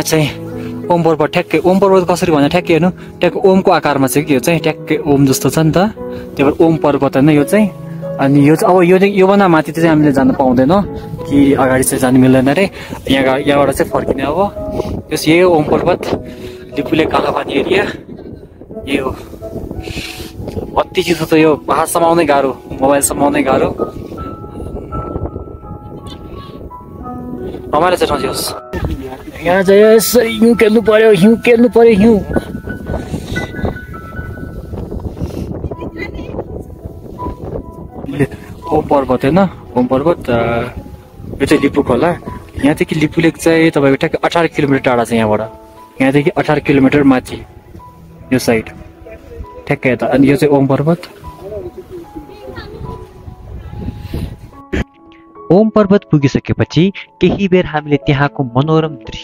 चाहिँ ओम पर्वत ठ्याक्कै ओम पर्वत कसरी भन्दा ठ्याक्कै हेर्नु ट्याक्कै ओमको आकारमा चाहिँ के हो चाहिँ ट्याक्कै ओम जस्तो छ नि त त्यही भएर ओम पर्वत होइन यो चाहिँ अनि यो चाहिँ अब योभन्दा माथि चाहिँ हामीले जान पाउँदैनौँ कि अगाडि चाहिँ जानु मिल्दैन अरे यहाँबाट चाहिँ फर्किने अब यही हो ओम पर्वत लिपुले कालापानी एरिया यही हो अति चिसो छ यो पहाड समाउनै गाह्रो मोबाइल समाउनै गाह्रो रमाइलो चाहिँ ठाउँ यहाँ चाहिँ यसरी हिउँ केल्नु पर्यो हिउँ ओम पर्वत होइन ओम पर्वत यो चाहिँ लिपु खोला यहाँदेखि लिपु लेक चाहिँ तपाईँको ठ्याक्कै 18 किलोमिटर टाढा छ यहाँबाट यहाँदेखि 18 किलोमिटर माथि यो साइड ठ्याक्कै यता अनि यो चाहिँ ओम पर्वत ओम पर्वत पुगिसकेपछि केही बेर हामीले त्यहाँको मनोरम दृश्य